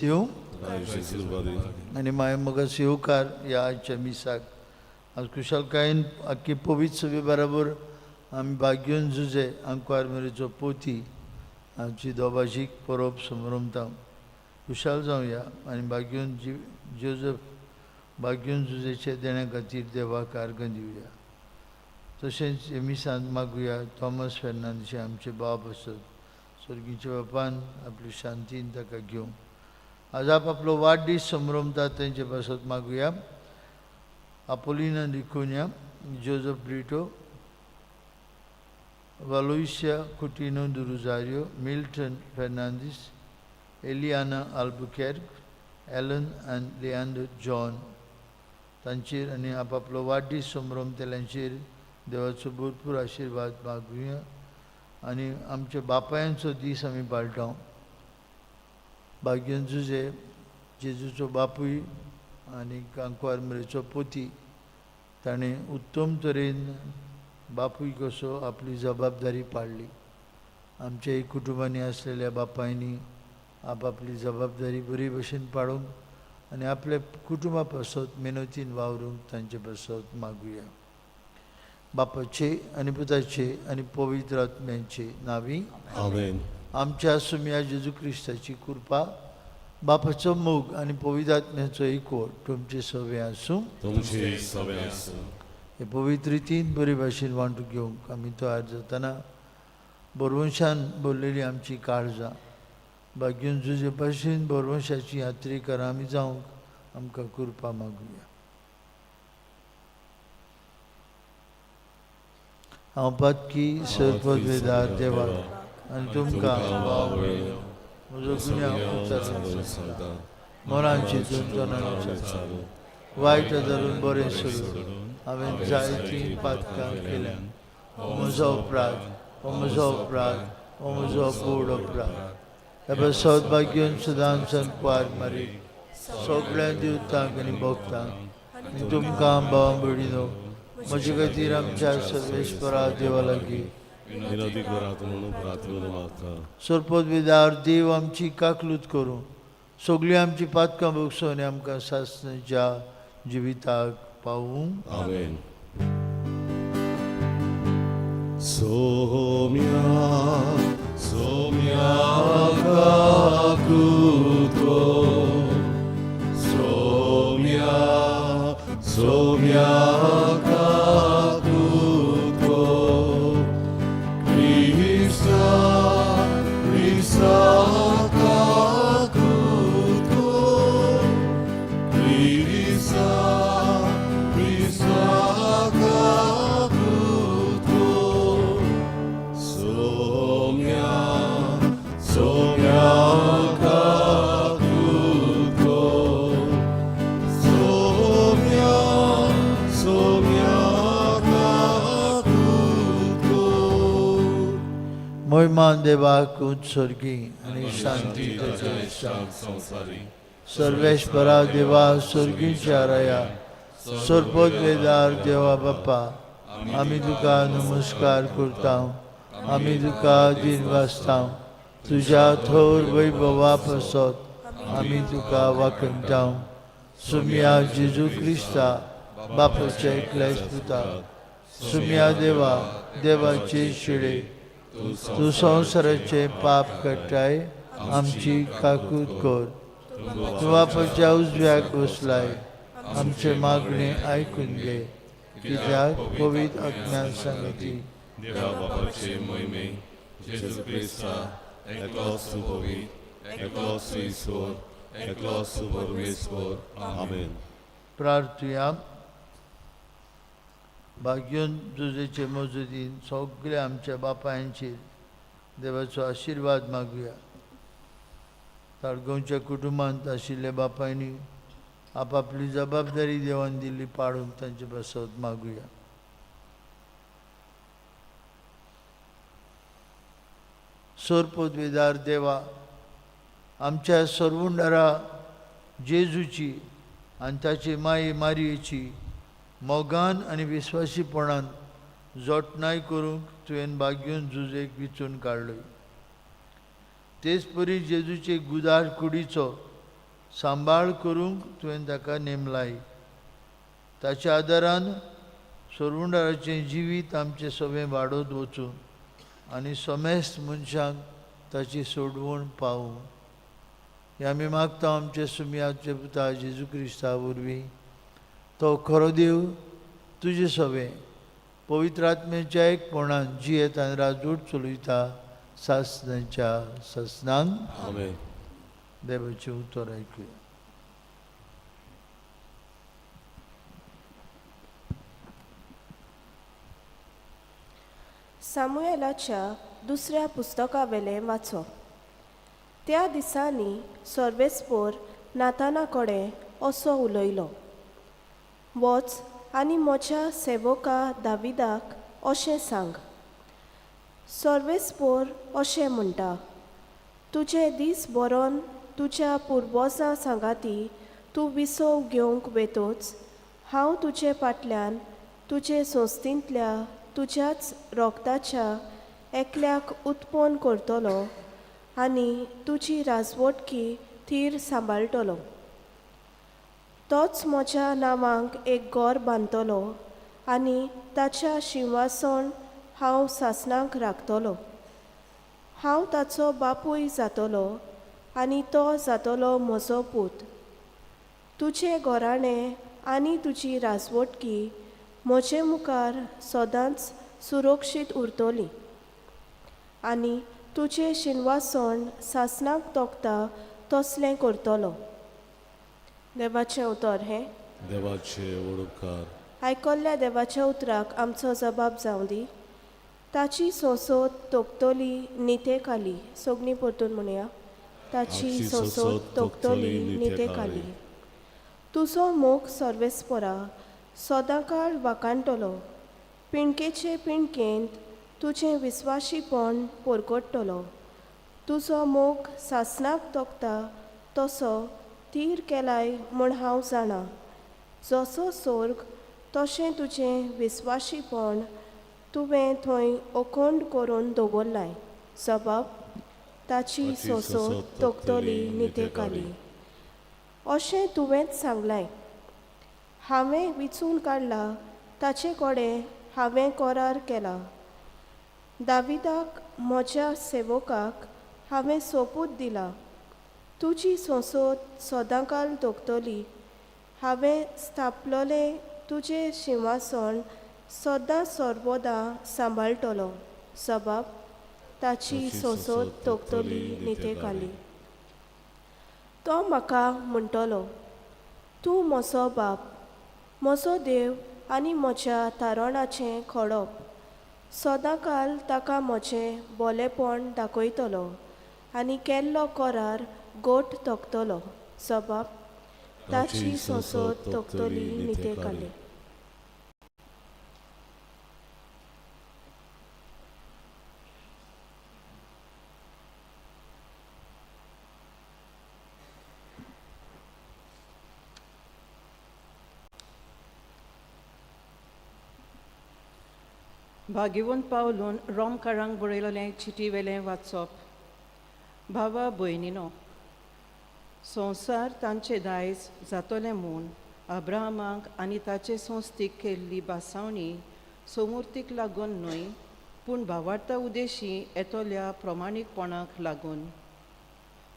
दिवं आनी मागीर म्हाका येवकार ह्या आयच्या मिसाक. आज खुशालकायेन आख्खी पवित्र सभे बराबर आमी भाग्योन जुजे आंकवार मेरेचो पोती आमची दोभाशीक परब समरमता. खुशाल जावया आनी भाग्योन जोजफ भाग्योन जुजेचे देण्या खातीर देवाक आर्गां दिवया. तशेंच हे मिसांत मागुया थॉमस फेर्नांदीश आमचे बाब आसत स्वर्गीच्या बापान आपली शांतीन ताका घेवं. आज आप आपलो वाडदीस समरमता तेंचे पासत मागुया. Apolina D'Cunha, Joseph Brito, Valoisia Coutinho do Rosario, Milton Fernandes, Eliana Albuquerque, Alan आनी लियांडो जॉन तांचेर आनी आपआपलो वाडदीस समरमतेल्यांचेर देवाचो भरपूर आशिर्वाद मागुया. आनी आमच्या बापायांचो दीस आमी पाळटा. भाग्योन जुजे जेजूचो बापूय आनी आंकवार मरेचो पोती ताणें उत्तम तरेन बापूय कसो आपली जबाबदारी पाळ्ळी. आमच्याय कुटुंबांनी आसलेल्या बापायनी आपआपली जबाबदारी बरी भशेन पाळूंक आनी आपल्या कुटुंबा पासत मेहनतीन वावरूंक तांचे पासत मागुया. बापाचे आनी पुताचे आनी पवित्र आत्म्याचे नांवी आमेन. आमच्या सुम्या जेजू क्रिस्ताची कृपा, बापाचो मोग आनी पवित्र आत्म्याचो एकवट तुमचे सगळे आसूं. तुमचे सगळे आसूं. हे पवित्र रितीन बरे भाशेन वांटून घेवंक आमी तयार जातना बरवंशान भरलेली आमची काळजां भाग्योन जुजे भाशेन बरवंशाची यात्रेकरां आमी जावंक आमकां कृपा मागुया. हांव पातकी सरपदवेदार देवा आनी तुमकां भाव म्हजो गुन्यांव उच्चारून सांगता, मनान चिंतून तनान चालू वायट धरून बरें सोडून हांवें जायतीं पातकां केल्यां. हो म्हजो अपराध, हो म्हजो अपराध, हो म्हजो व्हड अपराध. हे सौभाग्योन सदांच कुवार मारी सगळ्या दिवतांक आनी भोगतांक आनी तुमकां भाव भयणीनो म्हजे खातीर आमच्या सर्वेस्परा देवा लागीं विनोदी करात म्हणून प्रार्थना मागता. सरपदवेदार देव आमची काकलूत करूं, सगळीं आमची पातकां भोगसून आनी आमकां सासणाच्या जिविताक पावूं. आमेन. सोम्या सोम्या काकुतो, सोम्या सोम्या काकुतो, क्रिस्ता क्रिस्ता काकुतो, क्रिस्ता क्रिस्ता काकुतो, सोम्या सोम्या काकुतो, सोम्या सोम्या काकुतो. महिमा देवाक उत्सर्गी आनी शांती ताच्या इश्टाक. संसारी. सर्वेश्वरा देवा, स्वर्गीच्या राया, सर्पोद्वेदार देवा बाप्पा, आमी तुका नमस्कार करता, आमी तुका दिन वाचता. तुज्या थोर वैभवा पासत आमी तुका वाखणटा. सुम्या जेजू क्रिस्ता, बापाच्या एकल्याच पुता, सुम्या देवा, देवाचे शिळे, तूं संवसाराचे पाप काडटाय, आमची काकूत कर. तूं बापाच्या उजव्याक बसलाय, आमचे मागणे आयकून घे. कित्याक पवित्र आत्म्यान सांगती देवा बापाचे महिमे जेजू क्रिस्ता एकलो सुपवीत एकलो ईश्वर एकलो परमेश्वर. आमेन. प्रार्थुया. भाग्योन जुजेचे मजुदीन सगळ्या आमच्या बापायांचेर देवाचो आशिर्वाद मागुया. ताळगांवच्या कुटुंबांत आशिल्ल्या बापायनी आपापली जबाबदारी देवान दिल्ली पाळून तांचे पासत मागुया. सोरपोदवेदार देवा, आमच्या सर्वुंडारा जेजूची आनी ताची माई मारयेची मोगान आनी विस्वासीपणान जोटनाय करूंक तुवें भाग्योन जुजेक विचून काडलोय. तेच परी जेजूचे गुदार कुडीचो सांबाळ करूंक तुवें ताका नेमलाय. ताच्या आदारान सोरवुंडाराचें जिवीत आमचें सगळें वाडत वचूं आनी समेस्त मनशांक ताची सोडवण पावूं. हें आमी मागता आमचे सुमयाचे पुता जेजू क्रिस्ता वरवीं. तो खरो देव तुजें सवें पवित्र आत्म्याच्या एकपणान जियेत आनी राजवट चलयता सासणाच्या सासणांक. आमेन. देवाचें उतर आयकुया. सामुएलाच्या दुसऱ्या पुस्तकावेलें वाचप. त्या दिसांनी सर्वेस्पोर नाताना कडेन असो उलयलो, वच आनी म्हज्या सेवका दाविदाक अशें सांग, सर्वेस्पोर अशें म्हणटा, तुजे दीस बरोवन तुज्या पुर्वजां सांगाती तूं विसव घेवंक वेतोच हांव तुजे फाटल्यान तुजे संस्थेंतल्या तुज्याच रोगताच्या एकल्याक उत्पन्न करतलो आनी तुजी राजवटकी थीर सांबाळटलो. तोच म्हज्या नांवांक एक घर बांदतलो आनी ताच्या शिंवासन हांव सासणाक राखतलो. हांव ताचो बापूय जातलो आनी तो जातलो म्हजो पूत. तुजें घराणें आनी तुजी राजवटकी म्हजे मुखार सदांच सुरक्षीत उरतली आनी तुजें शिनवासण सासणाक तोखता तसलें करतलो. देवाचें उतर हें. देवाचे उपकार. आयकल्ल्या देवाच्या उतराक आमचो जबाब जावं दी. ताची सोंसोत तोखतली नितेखाली. सगळीं परतून म्हणया, ताची सोंसोत तोखतली नितेखाली. तुजो मोग सर्वेस्परा सदांकाळ वाकाणटलो, पिणकेचे पिणकेंत तुजें विस्वाशीपण परगट्टलो. तुजो मोग सासणाक तोखता तसो थीर केलाय म्हूण हांव जाणा. जसो सोर्ग तशें तुजें विस्वाशीपण तुवें थंय अखंड करून दवरलाय. जबाब, ताची सोंसोत तोखतली नितेखाली. अशें तुवेंच सांगलाय. हांवें विचून काडला ताचे कडेन हांवें करार केला. दाविदाक म्हज्या सेवकाक हांवें सोपूत दिला, तुजी सोंसोत सदांकाल तोखतली. हांवें स्थापलोलें तुजें शिंवासन सदां सर्वदां सांबाळटलो. जबाब, ताची सोंसोत तोखतली नितेखाली. तो म्हाका म्हणटलो, तूं म्हजो बाप, म्हजो देव आनी म्हज्या तारणाचें खडप. सदांकाल ताका म्हजें बोलेपण दाखयतलो आनी केल्लो करार गोट तोखतलो. जबाब, ताची सोंसोत तोखतली नितेखाली. भाग्यवंत पावलून रोमकारांक बरयलेलें चिटी वेलें वाचप. भावा भयणीनो, संवसार तांचे दायज जातलें म्हूण अब्राहमाक आनी ताचे संस्थेक केल्ली भासावणी सोमुर्तीक लागून न्हय, पूण भावार्ता उदेशी येतल्या प्रमाणीकपणाक लागून.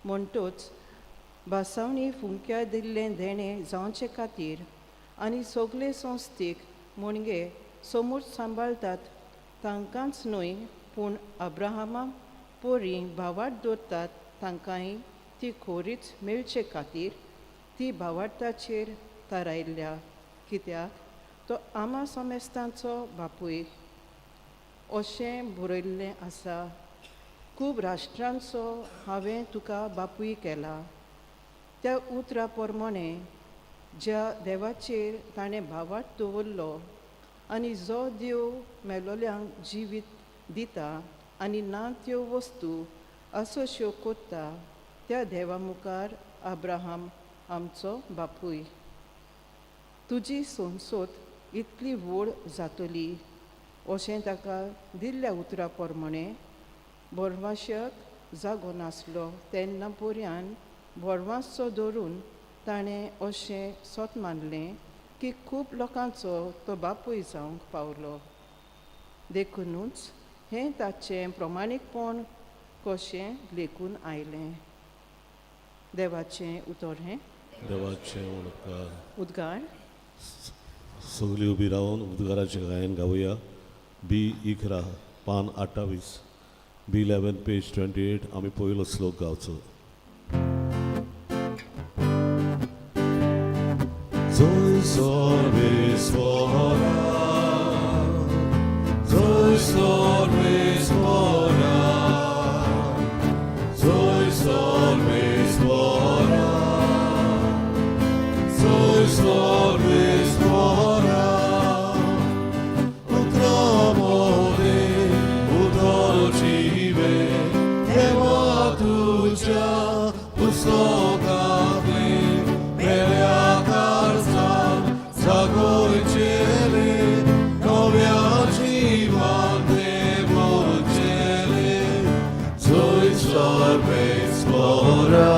म्हणटूच भासावणी फुंक्या दिल्लें देणें जावचे खातीर आनी सगळे संस्थेक मुणगे सोमूर्त सांबाळटात तांकांच न्हय, पूण अब्राहमा पोरी भावार्त दवरतात तांकांय ती खोरीच मेळचे खातीर ती भावार्ताचेर थारायल्या. कित्याक तो आमा समेस्तांचो बापूय अशें बरयल्लें आसा, खूब राष्ट्रांचो हांवें तुका बापूय केला. त्या उतरा प्रमाणें ज्या देवाचेर ताणें भावार्त दवरलो आनी जो देव मेलोल्यांक जिवीत दिता आनी ना त्यो वस्तू असोश्यो कोत्ता त्या देवा मुखार अब्राहम आमचो बापूय. तुजी सोंसोत इतली व्हड जातली अशें ताका दिल्ल्या उतरा प्रमाणें बरवाशक जागो नासलो तेन्ना पर्यान भरवांसो धरून ताणें अशें सोत मानलें की खूब लोकांचो तो बापूय जावंक पावलो. देखुनूच हें ताचें प्रमाणीकपण कशें लेखून आयलें. देवाचें उतर हें. देवाचें उपकार. उद्गार. सगळीं उबी रावन उद्गाराचें गायन गावया. बी 11 पान 28, बी 11 पेज 28. आमी पयलो श्लोक गावचो. जय सर्वेस्वरा, जय सर्वेस्वरा, जय सर्वेस्वरा, जय सर्वेस्वरा. उतरामोदे उदरजीवे देवा तुज्या पुस्तकांतले मेल्या काळजान जागोवचेले नव्या जिवान देवचेले. जय सर्वेस्वरा,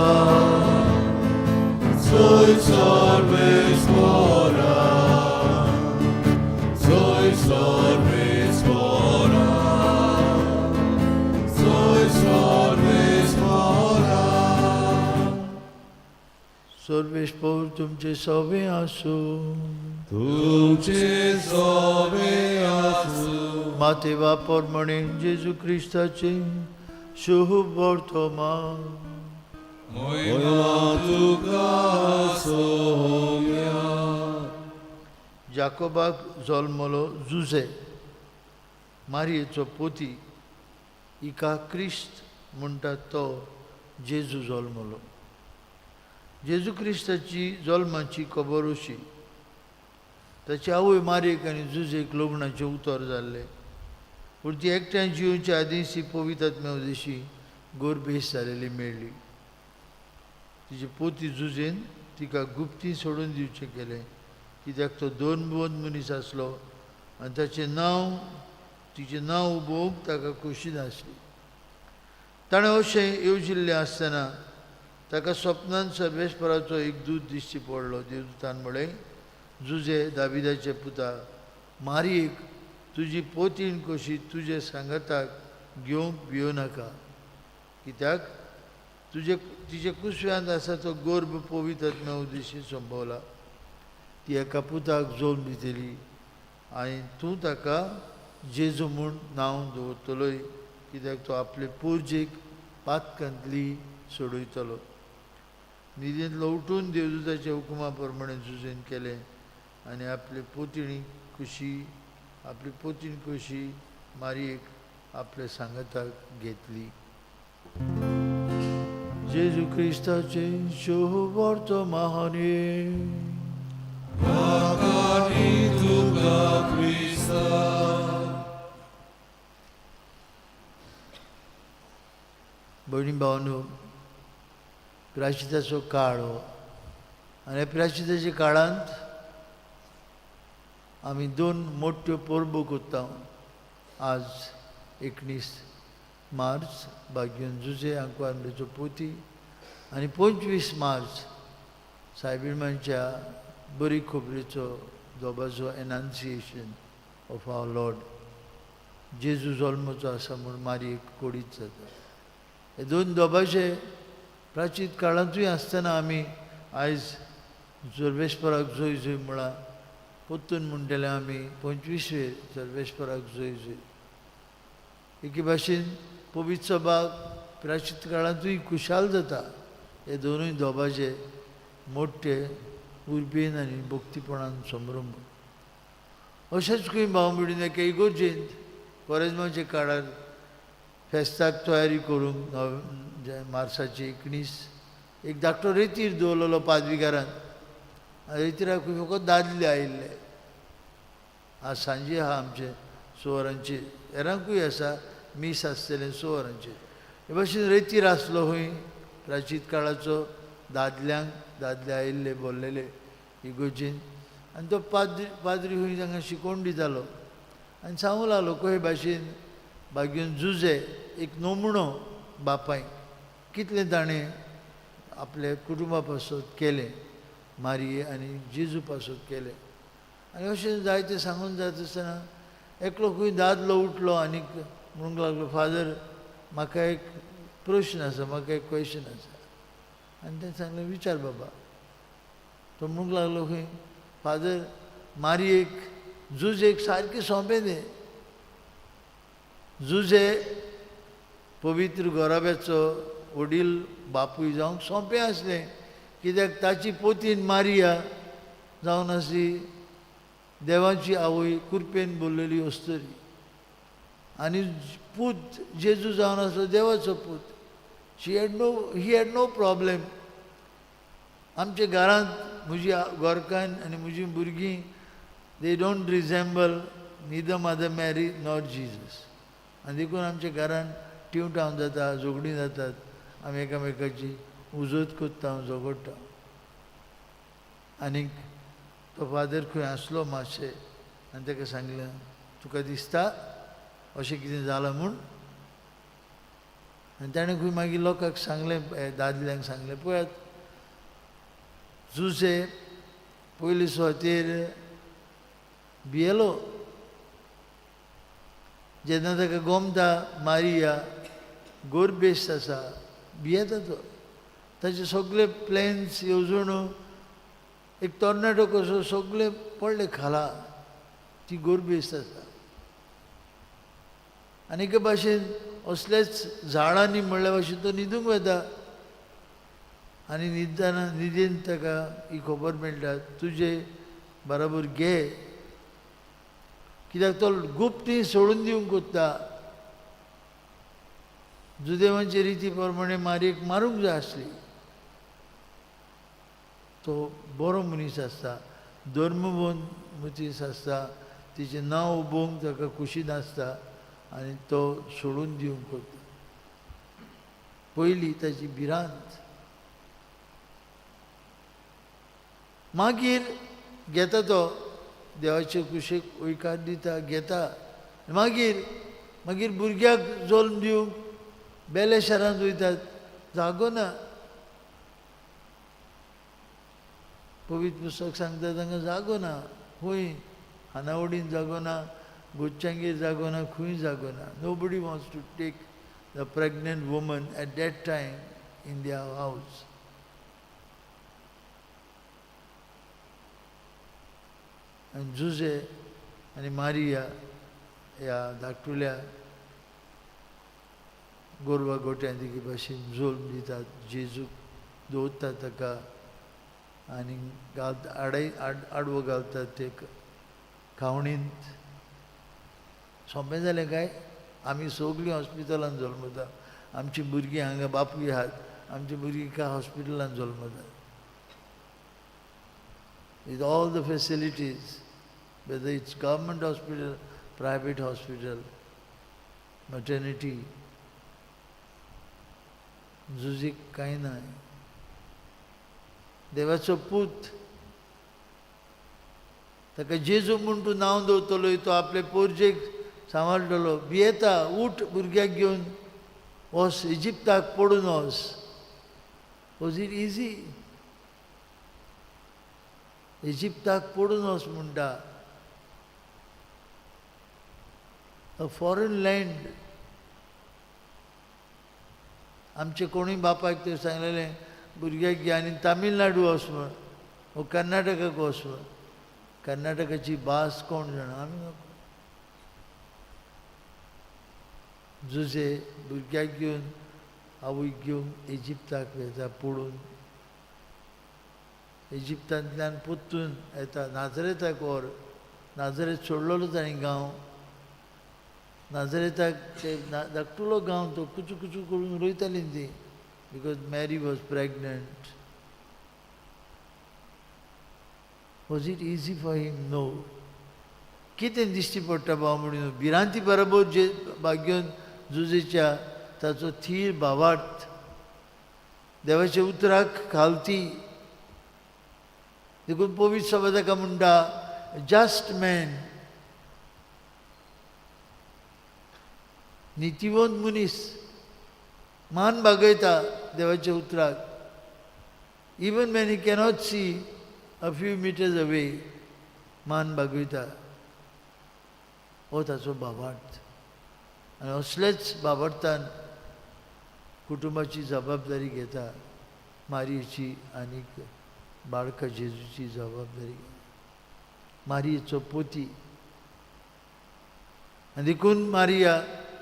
जय सर्वेस्वरा, जय सर्वेस्वरा, जय सर्वेस्वरा. सर्वेस्पोर तुमचे सवे आसूं. तुमचे सोबे आसूं. माते बापोरमणे जेजू क्रिस्ताचे शुभ वर्तमान. मोयमा तुका सोम्या. जाकोबाक जल्मलो जुजे मारयेचो पोती, हिका क्रिस्त म्हणटा तो जेजू जल्मलो. जेजू क्रिस्ताची जल्माची खबर अशी, ताची आवय मारयेक आनी जुजेक लग्नाचें उतर जाल्लें, पूण ती एकठांय जिवच्या आदींच ती पवित्र आत्म्या उदेशी गोरभेस जालेली मेळ्ळी. तिची पोती जुजेन तिका गुप्ती सोडून दिवचें केलें, कित्याक तो दोन बोन मनीस आसलो आनी ताचें नांव तिचें नांव उबोवंक ताका खोशी नासली. ताणें अशें येवजिल्लें आसतना ताका स्वप्नान सर्वेस्पराचो एक दूत दिश्टी पडलो. देवदूतान म्हळें, जुजे दाविदाचे पुता, मारयेक तुजी पोतीण कशी तुजे सांगाताक घेवंक भियो नाका, कित्याक तुजे तिचे कुसव्यांत आसा तो गर्भ पवित्र आत्म्या उदेशी संभवला. ती एका पुताक जल्म दितली आनी तूं ताका जेजू म्हूण नांव दवरतलोय, कित्याक तो आपले पुर्जेक पातकांतली सोडयतलो. न्हिदेंतलो उठून देवदूताच्या हुकुमा प्रमाणे जुजेन केलें आनी आपले पोतिणी कुशी आपली पोतीण कुशी मारयेक आपल्या सांगाताक घेतली. जेजू क्रिस्ताचे शुभ वर्तमान. वाखाणी तुका क्रिस्ता. भयणी भावनो, प्रायश्चिताचो काळ हो, आनी ह्या प्रायश्चिताच्या काळांत आमी दोन मोठ्यो परबो करता. आज 19 मार्च भाग्यन जुजे आंकवारचो पोती आनी 25 मार्च सायबिरमांच्या बरी खबरेचो दोबाचो एनाउन्सिएशन ऑफ our Lord, जेजू जल्मचो आसा म्हूण मारयेक कोडीत जाता. हे दोन दोबाचे प्राचीन काळांतूय आसतना आमी आयज सर्वेस्पराक जोय जोय म्हळां, परतून म्हणटले आमी 25वेर सर्वेस्पराक जोय जोय. एके भाशेन पवित्र सभा प्राचीन काळांतूय खुशाल जाता. हे दोनूय दोबाचे मोठे उर्बेन आनी भक्तीपणान संभ्रम. अशेंच खंय भाव भयणीन एके इगोर्जेंत कोरेज्माच्या काळार फेस्ताक तयारी करूंक मार्साची 19 एक धाकटो रेतीर दवरलेलो पादविगारान, आनी रेतिराक फकत दादले आयिल्ले. आज सांजे आहा आमचे 6 वरांचेर, हेरांकूय आसा मीस आसतलें 6 वरांचेर. हे भाशेन रेतीर आसलो खंय प्राचीन काळाचो, दादल्यांक दादले आयिल्ले बोल्लेले इगोर्जेन, आनी तो पाद्री खंय तांकां शिकोवन दितालो आनी सांगू लागलो कहे भाशेन भाग्यन जुजे एक नमुणो बापायक कितलें ताणें आपल्या कुटुंबा पासत केलें, मारिये आनी जेजू पासत केलें. आनी अशें जायतें सांगून जाता आसतना एकलो खंय दादलो उठलो आनी म्हणूंक लागलो, फादर म्हाका एक प्रश्न आसा, म्हाका एक क्वेशन आसा. आनी तेणें सांगलें, विचार बाबा. तो म्हणूंक लागलो खंय, फादर मारियेक जुजेक सारकें सोंपें तें, जुजे पवित्र गोराब्याचो वडील बापूय जावंक सोंपें आसलें, कित्याक ताची पोतीन मारिया जावन आसली देवाची आवय, कुरपेन बोल्लेली अस्तरी, आनी पूत जेजू जावन आसलो देवाचो पूत. He had no problem. आमच्या घरांत म्हजी गोरकान आनी म्हजी भुरगीं they don't resemble neither Mother Mary nor Jesus. आनी देखून आमच्या घरांत टिवटाव जाता, झगडीं जातात, आमी एकामेकाची उजत करता, झगडटा. आनीक तो फादर खंय आसलो मातशें आनी ताका सांगलें, तुका दिसता अशें कितें जालां म्हूण? आनी ताणें खंय मागीर लोकांक सांगलें, दादल्यांक सांगलें, पळयात जुजे पयले सुवातेर भियेलो जेन्ना ताका गोमता मारिया गोरबेस्त आसा, भियेता तो, ताचे सगळे प्लॅन्स येवजणो एक तरणाटो कसो सगळे पडले खाला, ती गोरबेस्त आसा. आनी एके भाशेन असलेच झाडांनी म्हणल्या भाशेन तो न्हिदूंक वता आनी न्हिदतना न्हिदेन ताका ही खबर मेळटा, तुजे बराबर घे, कित्याक तो गुप्ती सोडून दिवंक कोत्ता. जुदेवांचे रिती प्रमाणे मारयेक मारूंक जाय आसली. तो बरो मनीस आसता, धर्मबोन मनीस आसता, तिचें नांव उबोवंक ताका खुशी नासता आनी तो सोडून दिवंक कोत्ता. पयली ताची भिरांत, मागीर घेता तो देवाचे कुशीक वयकार दिता, घेता. मागीर मागीर भुरग्याक जल्म दिवंक बेले शारांत वयतात, जागो ना. पवित्र पुस्तक सांगता तांकां जागो ना, खंय खानावडीन जागो ना, गोच्यांगेर जागो ना, खंय जागो ना. Nobody wants to take the pregnant woman at that time in their house. आनी जुजे आनी मारिया ह्या धाकटुल्या गोरवा गोट्यां एके भाशेन जल्म दितात, जेजूक दवरतात ताका आनी घालता आडय आडवो घालतात ते खावणींत. सोंपें जालें काय? आमी सगळीं हॉस्पिटलान जल्मता, आमचीं भुरगीं हांगा बापूय आहात, आमचीं भुरगीं काय हॉस्पिटलान जल्मतात with all the facilities, whether it's government hospital, private hospital, maternity. जुजीक कांय ना. देवाचो पूत ताका जेजू म्हूण तूं नांव दवरतलो, तो आपले पोरजेक सांबाळटलो. भियेता, उठ भुरग्याक घेवन वच इजिप्ताक पडून वच. Was it easy? इजिप्ताक पडून वच म्हणटा, अ फॉरेन लँड. आमचे कोणूय बापायक ते सांगलेलें भुरग्याक घे आनी तामिळनाडू वच म्हण, वो कर्नाटकाक वच म्हण. कर्नाटकाची भास कोण जाणा, आमी नको. जुजे भुरग्याक घेवन आवयक घेवन इजिप्ताक वता पडून, इजिप्तांतल्यान परतून येता नाजरेताक व्हर. नाजरेत सोडलेलो ताणें गांव, नाजरेताक ते धाकटुलो गांव तो कुचू कुचू करून रोयतालीं ती, because Mary was pregnant. Was it easy for him? No. कितें दिश्टी पडटा भाव म्हणून भिरांती बरोबर जे भाग्योन जुजेच्या ताचो थीर भावार्थ, देवाच्या उतराक खालती. देखून पवित्र सभा ताका म्हणटा जस्ट मॅन, नितीवंत मनीस, मान बागयता देवाच्या उतराक. Even when he cannot see a few meters away, मान बागयता. हो ताचो भावार्थ. आनी असलेच भावार्थान कुटुंबाची जबाबदारी घेता, मारयेची आनीक बाळका जेजूची जबाबदारी घेता, मारयेचो पोती. आनी देखून मारिया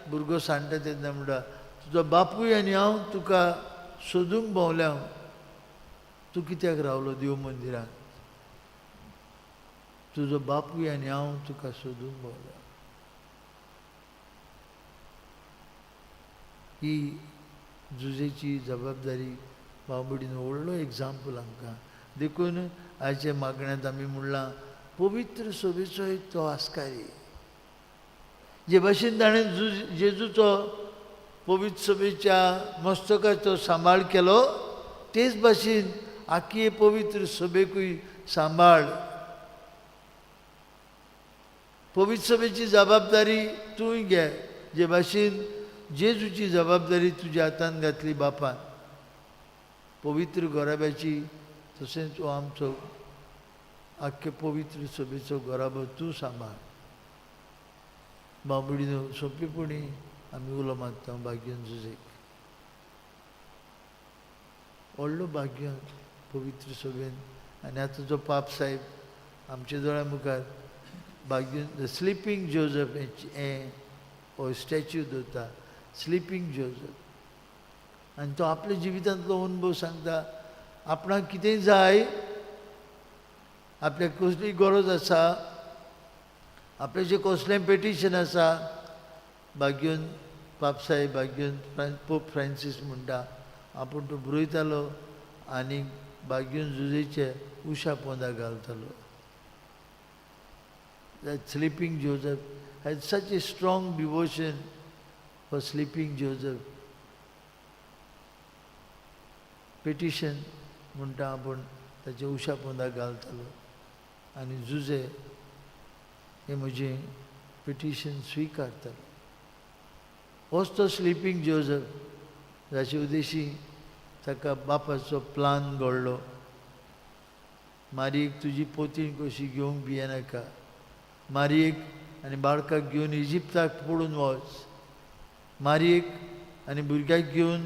भुरगो सांडटा तेन्ना म्हणटा, तुजो बापूय आनी हांव तुका सोदूंक भोंवल्या, तूं कित्याक रावलो देव मंदिरांत? तुजो बापूय आनी हांव तुका सोदूंक भोंवल्या. ही जुजेची जबाबदारी भाव-भयणीन व्हडलो एग्जाम्पल आमकां. देखून आयच्या मागण्यांत आमी म्हणलां, पवित्र सभेचोय तो आस्कारी. जे भाशेन ताणें जेजूचो पवित्र सभेच्या मस्तकाचो सांबाळ केलो, तेच भाशेन आखी पवित्र सभेकूय सांबाळ. पवित्र सभेची जबाबदारी तूंय घे, जे भाशेन जेजूची जबाबदारी तुज्या हातान घातली बापान. पवित्र घराब्याची तशेंच हो आमचो आख्खे पवित्र सभेचो घराबो तूं सांबाळ. भाव-भयणीनो, सोंपेपणी आमी उलो मारता भाग्यन जुजेक. व्हडलो भाग्य पवित्र सभेन. आनी आतां जो पाप साहेब आमच्या दोळ्या मुखार भाग्य the sleeping Joseph हें हो स्टॅच्यू दवरता, स्लिपींग जोजफ. आनी तो आपल्या जिवितांतलो अनुभव सांगता. आपणाक कितेंय जाय, आपल्याक कसली गरज आसा, आपल्याचें कसलें पेटिशन आसा, भाग्योन पापसाहेब भाग्योन पोप फ्रांसीस म्हणटा, आपूण तो बरयतालो आनी भाग्योन जुजेचे उशा पोंदा घालतालो. That sleeping Joseph had such a strong devotion for sleeping Joseph. Petition म्हणटा आपूण ताचे उशा पोंदा घालतालो आनी जुजे हे म्हजें पिटिशन स्विकारतालो. होच तो स्लिपींग जोजफ जाचे उद्देशी ताका बापाचो प्लान घडलो. मारयेक तुजी पोतीण कशी घेवंक भियेनाका, मारयेक आनी बाळकाक घेवन इजिप्ताक पळून वच, मारयेक आनी भुरग्याक घेवन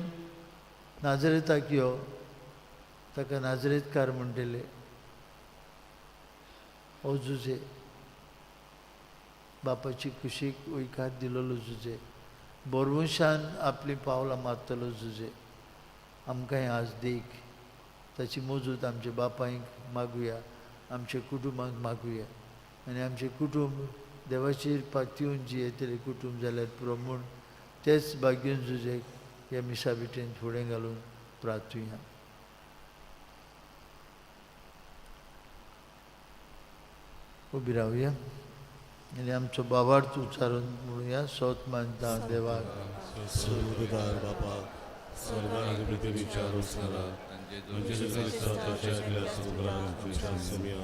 नाजरेताक यो, ताका नाजरेतकार म्हणटले. हो जुजे बापाची कुशीक वयकार दिलोलो जुजे, बोरवंशान आपलीं पावलां मारतलो जुजे. आमकांय आज देख ताची मजूत आमच्या बापायक मागुया, आमच्या कुटुंबाक मागुया आनी आमचें कुटुंब देवाचेर पातयेवन जियेतलें कुटुंब जाल्यार पुरो म्हूण तेच भाग्यन जुजेक ह्या मिसा भेटेन फुडें घालून प्रार्थुया. उबी रावया आनी आमचो बाबार्थ उच्चारून म्हणुया, सोत मानता देवाक. सर्वदार बापा, सर्वांनी पृथ्वीच्या रोसणारा, म्हणजे क्रिस्ताच्या समुद्रांच्या समिया,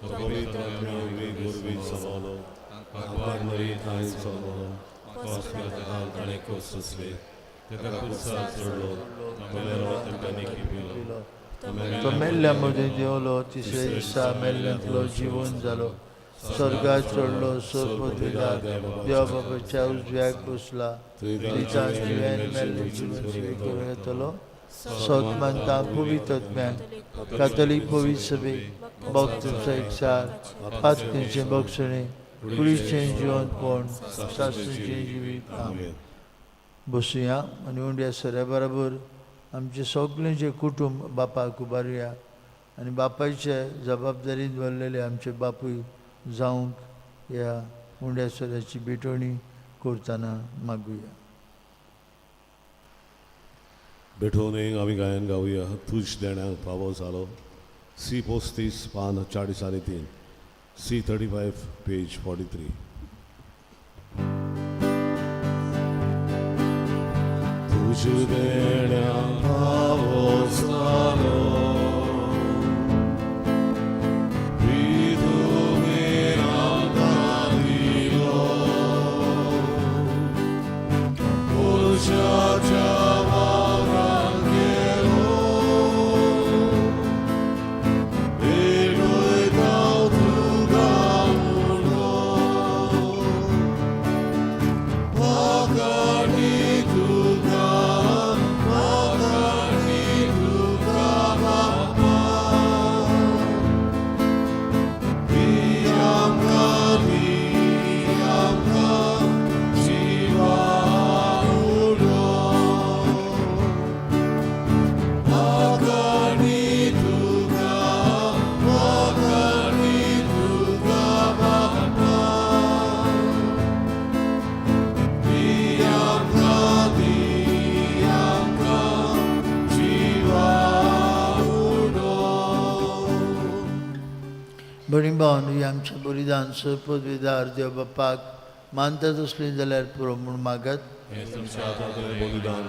पवित्र आत्म्या गोरवी सवालो, आंकवार मरी थांय सवालो, कोसम्या ताणें कोसले, ताका कुर्सार चडलो, मेलो तांकां पिलो. तो मेल्ल्या मदीं देंवलो, तिसऱ्या दिसा मेल्ल्यांतलो जिवन जालो, स्वर्गात चडलो, सर्वपदवीदार देवा बाबाच्या उजव्याक बसला, थंयच्यान जिव्यान मेल्ले जिवन स्विकारूंक येतलो. सोत मानता पवित्र आत्म्याक, कातोलीक पवित्र सभेक, भक्तांचो एकचार, पातकेचें बक्षणें, कुडीचें जिवनपण, सासूचें जिवीत. आमेन. बसुया आनी उंड्या सऱ्या बरोबर आमचें सगळें जें कुटुंब बापाक उबारुया आनी बापायचे जबाबदारीन दवरलेले आमचे बापूय जावंक ह्या उंड्या सोऱ्याची भेटवणी करतना मागुया. भेटवणेक आमी गायन गावया, तुज देण्याक फावो जालो. सी 35 पान 43, सी 35 पेज 43. तुज देण्याक फावो जालो, भणी भावन आमचें बलिदान सरपदवेदार देव बापाक मानता तसलें जाल्यार पुरो म्हूण मागत. हें तुमच्या हातांतलें बलिदान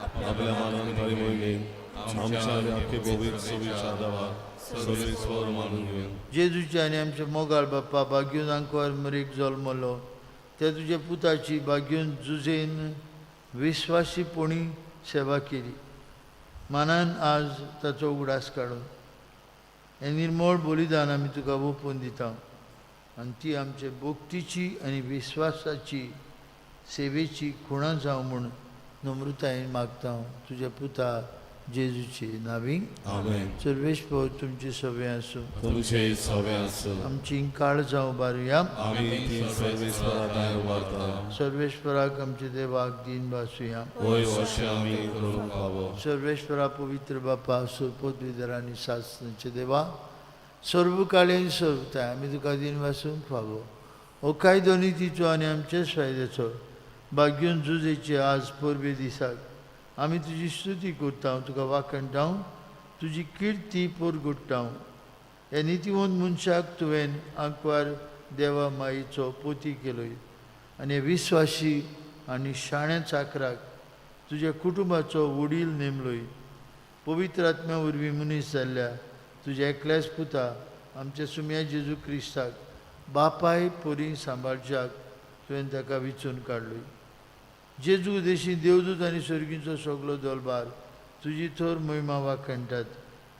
आपल्या मानान परिमळ घेवन आमच्या आनी आख्खे पवित्र सभेच्या देवाक सर्वेस्वर मानून घेवन. जेजूचे आनी आमच्या मोगाळ बाप्पा बागीवन आंकवार मरीक जल्मलो त्या तुज्या पुताची बागीवन जुजेन विस्वासीपणी सेवा केली. मानान आज ताचो उगडास काडून हें निर्मळ बलिदान आमी तुका ओंपून दिता आनी ती आमचे भक्तीची आनी विस्वासाची सेवेची खुणा जावं म्हूण नम्रतायेन मागता तुज्या पुता जेजूचे नावी. आमेन. सर्वेस्पर तुमचे सवे आसूं. तुमचे सवे आसूं. आमची काळजां उबारुया. आमी ती सर्वेस्परा दाय उबारता. सर्वेश्वराक आमच्या देवाक दीन भासुया. वय अशें आमी करूंक फावो. सर्वेश्वरा पवित्र बापा सुरपदविधर आनी सासनाचे देवा सर्वकालीन सर्वताय आमी तुका दीन भासूंक फावो. हो कायदो नितीचो आनी आमचेच फायद्याचो भाग्यून जुजेचे आज परबे दिसाक आमी तुजी स्तुती करता, तुका वाखणटा, तुजी किर्ती परगुट्टा. हे नितीवंत मनशाक तुवें आंकवार देवा माईचो पोती केलोय आनी विस्वासी आनी शाण्या चाकराक तुज्या कुटुंबाचो वडील नेमलोय. पवित्र आत्म्या वरवीं मनीस जाल्ल्या तुज्या एकल्याच पुता आमच्या सुम्या जेजू क्रिस्ताक बापाय परी सांबाळच्याक तुवें ताका विचून काडलोय. जेजू देशी देवदूत आनी स्वर्गींचो सगलो दलबार तुजी थोर महिमा वाखणटात.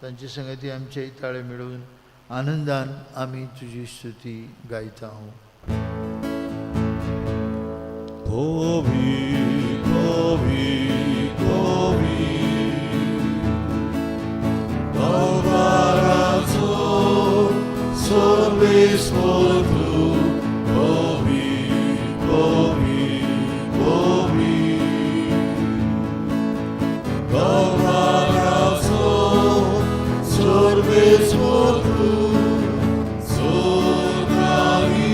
तांचे संगती आमचे ताळे मेळोवन आनंदान आमी तुजी स्तुती गायता. कोवी कोवी कोवी कवराचो सर्वेस्पर तूं कोवी कोवी कोवी कवराचो सर्वेस्पर तूं सोदारी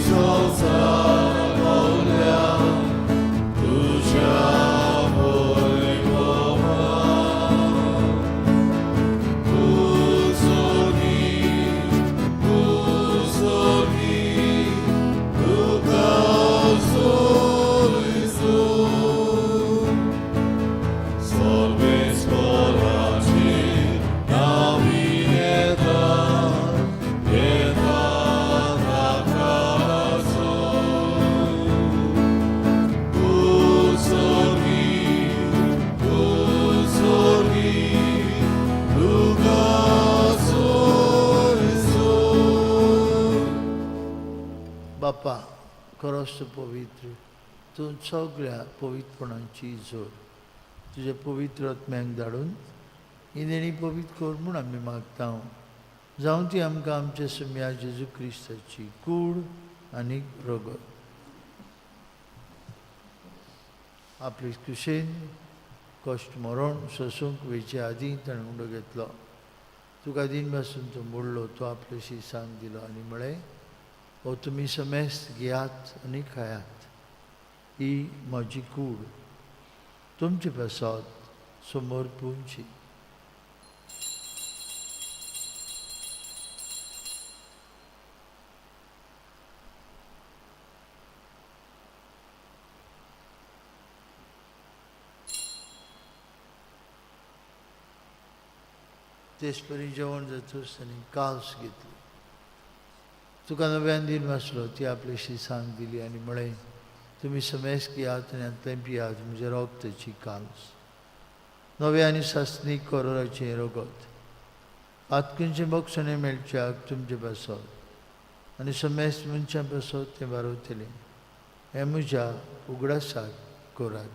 संवसार पावल्या तुज्या वैभवान. तूं सोदी, तूं सोदी, तुका सोदिसो. सर्वेस्पराचे नांवी येता, येता आकाशाचो. तूं सोदी, तूं सोदी, तुका सोदिसो. बापा खरोच तूं पवित्र, तूं सगळ्या पवित्रपणाची जोड तुज्या पवित्र आत्म्याक धाडून ही देणी पवित्र कर म्हूण आमी मागता. जावं ती आमकां आमच्या सुम्या जेजू क्रिस्ताची कूड आनी रगत. आपले कुशेन कश्ट मरण सोसूंक वयचे आदीं ताणें उंडो घेतलो. तुका दीन पासून तो मोडलो, तो आपले शिसांक दिलो आनी म्हळें, हो तुमी समेस्त घेयात आनी खायात, ही म्हजी कूड तुमचे पासत समर्पूंची. तेच परी जेवण जातूच ताणें कास घेतली. तुका नव्यान दीन वाचलो, ती आपली शिसांक दिली आनी म्हळें, तुमी समेस्त घेयात आनी हांतलें पियात, म्हज्या रगताची कास, नव्या आनी सासणीक कोरोराचें रगत, आतकुंचें बक्षणें मेळच्याक तुमचे पासत आनी समेस्त मनशां पासत तें बारवतलें. हें म्हज्या उगडासाक करात.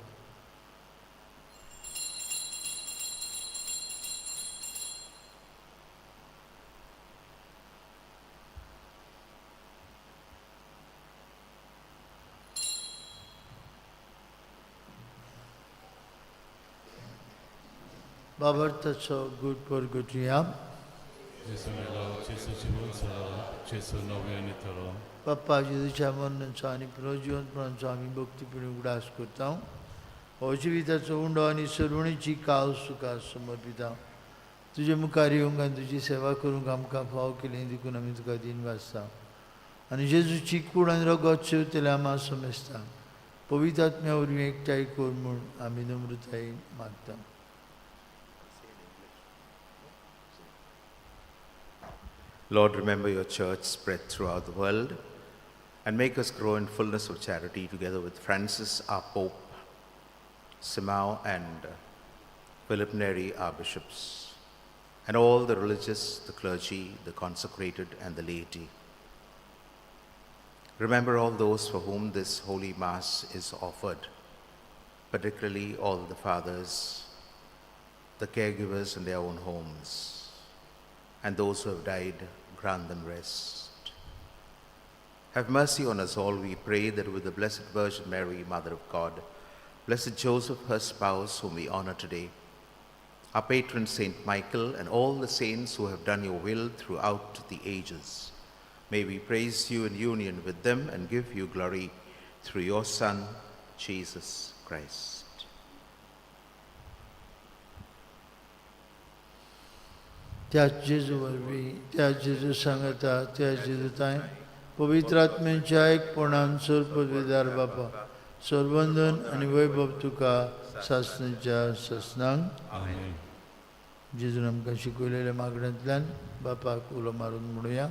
बाबर्थाचो गुड परगुटया. जेजू मेलो, जेजू जिवन जालो, जेजू नव्यान येतलो. बाप्पा जेजूच्या मरणाचो आनी पुनर्जिवंतपणाचो आमी भक्तीपणी उगडास करता. हो जिविताचो उंडो आनी सरवणीची कास तुका समर्पिता. तुजे मुखार येवंक आनी तुजी सेवा करूंक आमकां फाव केली देखून आमी तुका दिनवासता आनी जेजूची कूड आनी रगत शेवतले आमा समजता पवित्र आत्म्या वरवीं एकठांय कर म्हूण आमी नम्रतायेन मागता. Lord, remember your church spread throughout the world and make us grow in fullness of charity together with Francis, our Pope, Simao and Philip Neri, our bishops, and all the religious, the clergy, the consecrated, and the laity. Remember all those for whom this Holy Mass is offered, particularly all the fathers, the caregivers in their own homes, and those who have died, grant them rest. Have mercy on us all, we pray, that with the Blessed Virgin Mary, Mother of God, Blessed Joseph, her spouse, whom we honor today, our patron Saint Michael, and all the saints who have done your will throughout the ages, may we praise you in union with them and give you glory through your Son, Jesus Christ. त्या जेजू वरवीं, त्या जेजू सांगता, त्या जेजू तांय पवित्र आत्म्यांच्या एकपणान सर्वपदवीदार बापा सर्वंदन आनी वैभव तुका सासणाच्या सासणांक. आमेन. जेजून आमकां शिकयलेल्या मागण्यांतल्यान बापाक उलो मारून म्हणुया,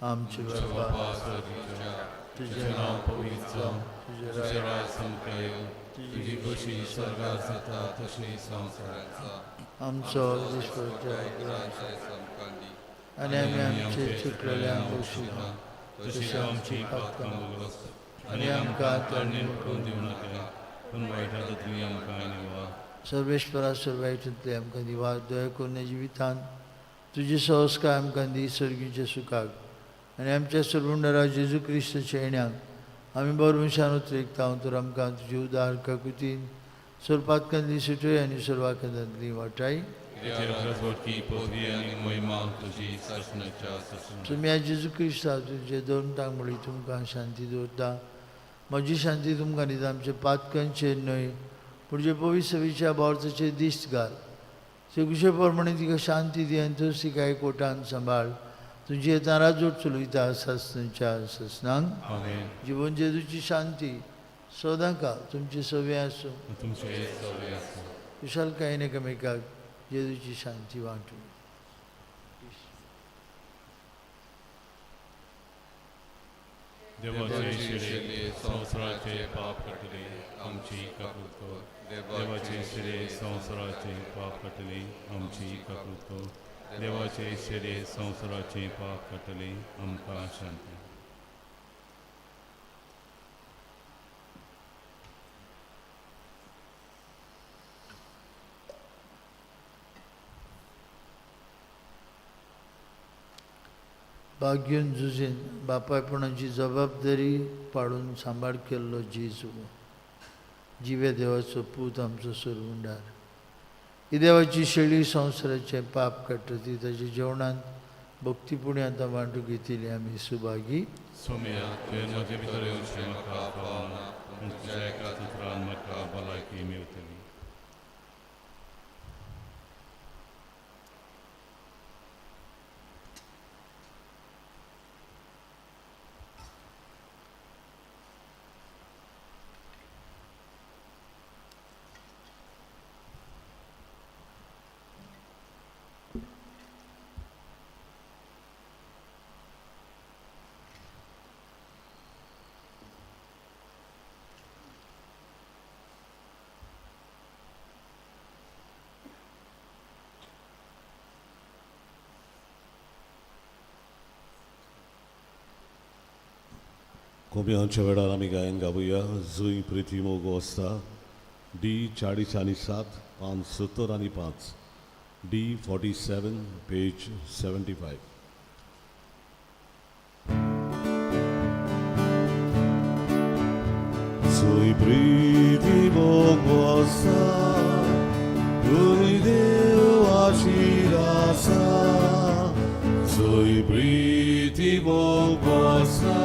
आमचे बापा बापा स्वर्गीच्या, तुजें नांव पवित्र जावं, तुजें तुजें राज सामकें येवं, तुजी खोशी स्वर्गार जाता तशी संवसारांत जावं. आमचो दिसपट्ट्या आनी आमी आमचे चुकलेल्यांक बक्षिता तशी आमची पातकां भोगलस आनी आमकां ताळणेन पडून दिवं नाका, पूण वायटांतली आमकां निवा. सर्वेश्वरा सर्वायतले आमकां दिवा दया करून जिवितान तुजी संस्कार आमकां दी सर्गीच्या सुखाक आनी आमच्या सर्वुंडरा जेजू क्रिस्ताच्या येण्याक आमी बरवशान उतरेकता तर आमकां तुजी उदार काकुतीन सर्पातकांतली सुटय आनी सर्वाकांतांतली वाटाय. तुमी आज जेजू क्रिस्ता तुमचे दोन टांगमळी तुमकां शांती दवरता, म्हजी शांती तुमकां दिता, आमचे पातकांचेर न्हय पूण जे पवित्र भावार्थाचेर दिश्ट घाल, ते प्रमाणे तिका शांती दी आनी तूंच तिका एकवटान सांबाळ. तुजी येता राजवट चलयता सासणाच्या सासणांक. जिवन जेजूची शांती सदांकाळ तुमची सवे आसूं, कुशालकायेन एकामेकाक जेजूची शांती वांटू. देवाचे शिरे संवसाराचे पाप काडटले आमची काकूत कर. देवाचे शिरे संवसाराचे पाप काडटले आमची काकूत कर. देवाचे शिरे संवसाराचे पाप काडटले आमकां शांती. भाग्यून जुझीन बापायपणाची जबाबदारी पाडून सांबाळ केल्लो जेजू जिवे देवाचो पूत आमचो सोरवंडार. ही देवाची शेळी संवसाराचें पाप काडटा ती ताच्या जेवणांत भक्तीपुणी आतां वांटूंक घेतिल्ली आमी सुभागी. सोम्या, तुवें म्हजे भितर येवचें म्हाका फावना, पूण तुज्या एका उतरान म्हाका भलायकी मेळटली. कोम्यांच्या वेळार आमी गायन गावया जुंय प्रिती मोगो आसता डी 40 आनी 7 पान 70 आनी 5 डी 47 पेज 75. जुंय प्रिती मोगो आसता जुंय देवाची आसा जुंय प्रिती मोगो आसता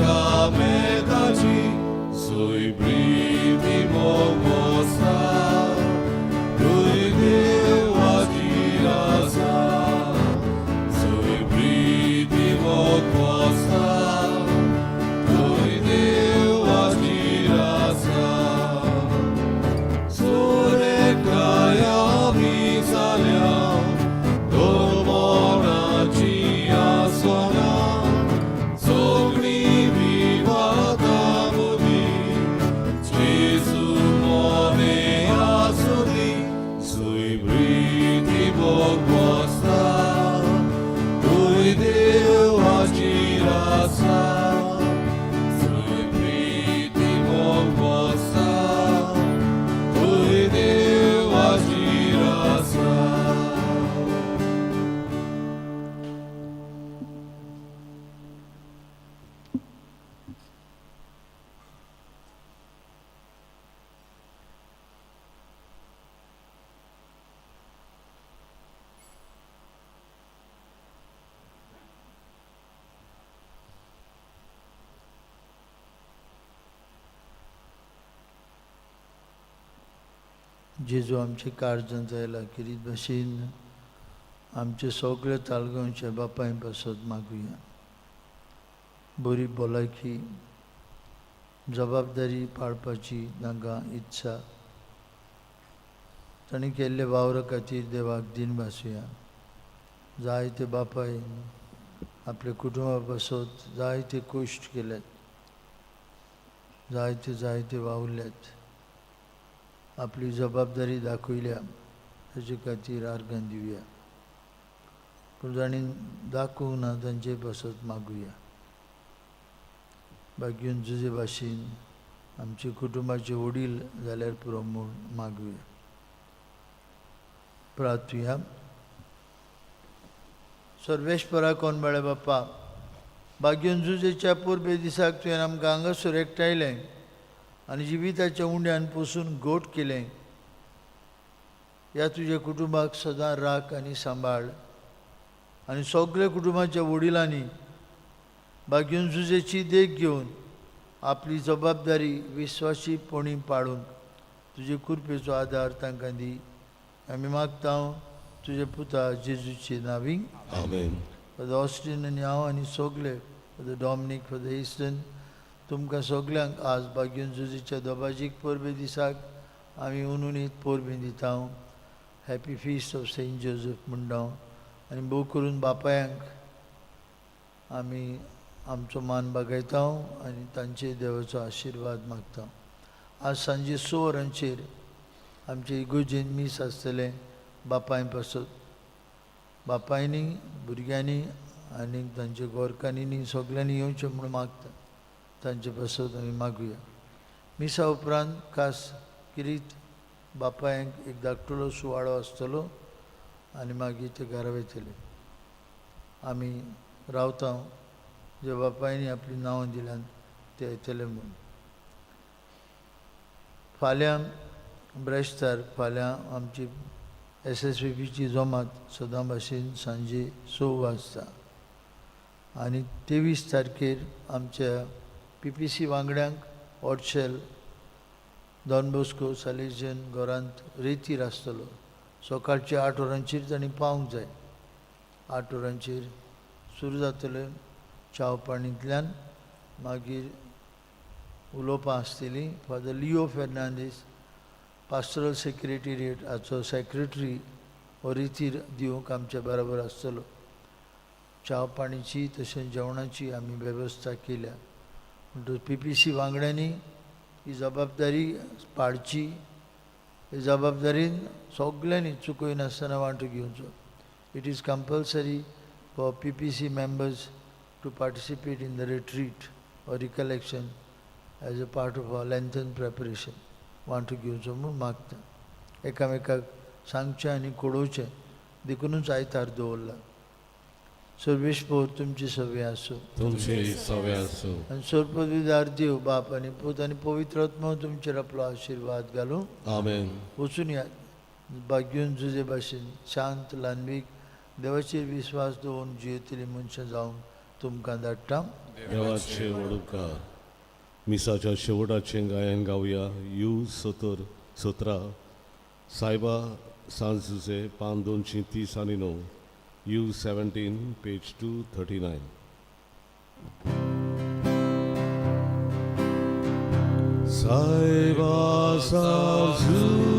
एकामेकाची सुय प्रिती मोग बसता तुय देवाची आसा सुय प्रिती मोग बसता तुय देवाची आसा सुरेकाया मिसाल्या दोन मनाची आसना सगळी विवादा मदीं जेजू मने आसुनी सुय प्रिती मोग बसता तुय देवाची आसा सुय प्रिती मोग बसता तुय देवाची आसा. जेजू आमचे काळजांत आयला किरीत भाशेन आमचे सगळे तालगांवच्या बापाय पासत मागुया. बरी भलायकी, जबाबदारी पाळपाची तांकां इत्सा, तांणी केल्ले वावरा खातीर देवाक दिन भासुया. जायते बापायन आपल्या कुटुंबा पासत जायते कश्ट केल्यात, जायते जायते वावुरल्यात, आपली जबाबदारी दाखयल्या, ताचे खातीर आर्गां दिवया. पूण जांणी दाखोवंक ना तांचे पासत मागुया. बागीन जुजे भाशेन आमचे कुटुंबाचे वडील जाल्यार पुरो म्हूण मागुया. प्रार्थुया. सर्वेश्वरा कोण बळे बाप्पा, बागीन जुजेच्या पुर्बे दिसाक तुवें आमकां हांगासर एकठांयलें आनी जिविताच्या उंड्यान पोसून गोट केलें. ह्या तुज्या कुटुंबाक सदां राख आनी सांबाळ आनी सगल्या कुटुंबाच्या वडिलांनी बागीन जुजेची देख घेवन आपली जबाबदारी विस्वासीपणी पाळूंक तुजे कृपेचो आदार तांकां दी. आमी मागता तुजे पुता जेजूचे नांवी. आमेन. फादर ऑस्टीन आनी हांव आनी सगले फादर डॉमनीक, फादर इस्टन, तुमकां सगल्यांक आज बागीन जुजीच्या दबाजीक परबे दिसाक आमी उनुनीत परबी दिता. Happy feast of Saint Joseph म्हणटा आनी भोव करून बापायांक आमी आमचो मान बागयता आनी तांचे देवाचो आशिर्वाद मागता. आज सांजे 6 वरांचेर आमचे इगोर्जेन मीस आसतलें बापाय पासत. बापायनी, भुरग्यांनी आनी तांच्या गोरकांनी सगल्यांनी येवचें म्हूण मागता. तांचे पासत आमी मागुया. मिसा उपरांत खास किरीत बापायक एक धाकटुलो सुवाळो आसतलो आनी मागीर ते घरा वयतले. आमी रावता जे बापायनी आपलीं नांवां दिल्यान ते येतले म्हूण. फाल्यां ब्रेस्तार, फाल्यां आमची एस एस पी पीची जमात सदां भाशेन सांजे 6 वाजता आनी 23 तारखेर आमच्या पी पी सी वांगड्यांक ऑडशेल डॉन बॉस्को सालेजियन घरांत रेतीर आसतलो. सकाळचे 8 वरांचेर तांणी पावंक जाय. 8 वरांचेर सुरू जातलें च्याव पाणींतल्यान, मागीर उलोवपां आसतलीं. Father Leo Fernandes pastoral secretariat हाचो सेक्रेटरी हो रितीर दिवंक आमच्या बरोबर आसतलो. च्याव पाणीची तशेंच जेवणाची आमी वेवस्था केल्या. म्हणटकच पी पी सी वांगड्यांनी ही जबाबदारी पाळची. ही जबाबदारीन सगल्यांनी चुकयनासतना वांटो घेवचो. It is compulsory for PPC members to participate in the retreat or recollection as a part of our Lenten preparation. वांटो घेवचो म्हूण मागता. एकामेकाक सांगचें आनी कळोवचें देखुनूच आयतार दवरला. सर्वेस्पर तुमची सवे आसूं. तुमचे सवे आसूं. आनी सर्वपविदार देव बाप आनी पूत आनी पवित्र आत्मो तुमचेर आपलो आशिर्वाद घालूं. आमेन. वचून या बागीन जुजे भाशेन शांत ल्हानवीक देवाचेर विस्वास दवरून जियेतली मनशां जावंक तुमकां धाडटा. देवाचे व्हड उपकार. मिसाच्या शेवटाचें गायन गावया. You सतर 17, सायबा सांजुजे, पान 239, U 17, page 239. सायबा साजू.